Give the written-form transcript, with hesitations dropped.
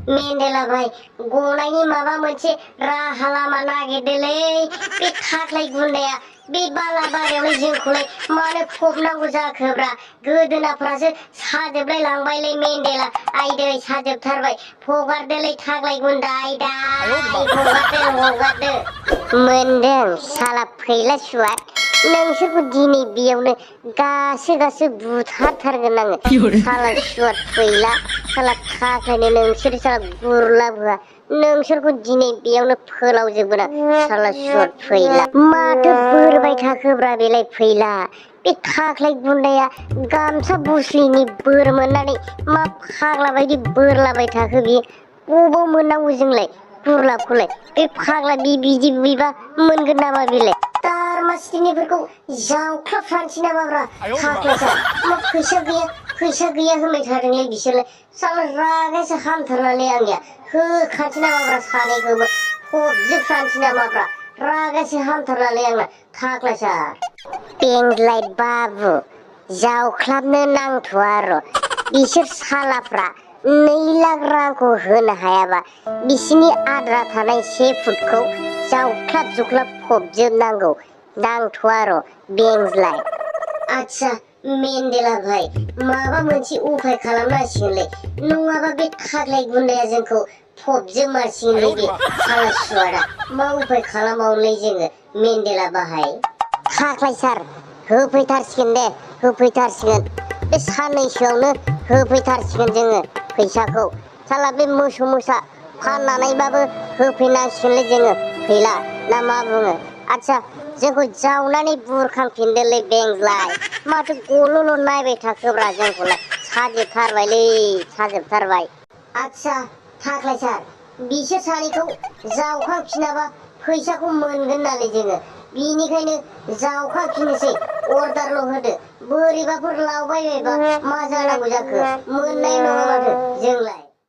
मेन्देला भाई गनायनि माबा मोनसे राहा लामा नागिरदोलै बे खाख्लाय गुन्दाया बे बालाबारियावनो जोंखौलाय मानो फबनांगौ जाखोब्रा गोदोनाफ्रासो साजोबलाय लांबायलै मेन्देला आइदै साजोबथारबाय हगारदोलै खाख्लाय गुन्दा आइदा हगारदो मोनदों साला फैला सुवाद नोंसोरखौ दिनै बेयावनो गासो बुथारथारगोन आङो साला सुवाद फैला साला खाख्लायनो नोंसोर साला गुरलाब होआ नोंसोरखौ दिनै बेयावनो फोलावजोबगोन आं साला सुवाद फैला माथो बोरबाय थाखोब्रा बेलाय फैला बे खाख्लाय गुन्दाया गामसा बुस्लिनि बोर मोननानै मा फाग्ला बायदि बोरलाबाय थाखो बियो बबाव मोननांगौ जोंलाय गुरलाबखौलाय बे फाग्ला बिदि बुयोबा मोनगोन नामा बेलाय तारमासिनिफोरखौ जावख्लाबफ्रानोसै नामाब्रा खाख्लायसा मा फैसा गैया होनबाय थादोंलै बिसोरलाय साला रागायासो हामथारनानै आंनिया होखानोसै नामाब्रा सानैखौबो फबजोबफ्रानोसै नामाब्रा रागायासो हामथारनानै आंना खाख्लायसा बेंग्लाय बाबु जावख्लाबनो नांथ'आ र' बिसोर सालाफ्रा 2 लाख रांखौ होनो हायाबा बिसिनि आद्रा थानाय 1 फुटखौ जावख्लाब जुख्लाब फबजोबनांगौ नांथ'आ र' बेंज्लाय आच्छा मेन्देला भाई माबा मोनसे उफाय खालामनांसिगोनलै नङाबा बे खाख्लाय गुन्दाया जोंखौ फबजोबमारसिगोनलै बे साला सुवादा मा उफाय खालामबावनोलै जोङो मेन्देला भाई खाख्लाय सार होफैथारसिगोन दे होफैथारसिगोन बे साननैसोआवनो होफैथारसिगोन जोङो फैसाखौ साला बे मोसौ मोसा फाननानैबाबो होफैनांसिगोनलै जोङो फैला ना मा बुङो आच्छा जोंखौ जावनानै बुरखांफिनदोलै बेंज्लाय माथो गल'ल' नायबाय थाखोब्रा जोंखौलाय साजोबथारबायलै साजोबथारबाय आच्छा खाख्लाय सार बिसोर सानैखौ जावखांफिनाबा फैसाखौ मोनगोन नालाय जोङो बिनिखायनो जावखांफिननोसै अर्डारल' होदो बोरैबाफोर लावबायबायबा मा जानांगौ जाखो मोननाय नङा माथो जोंलाय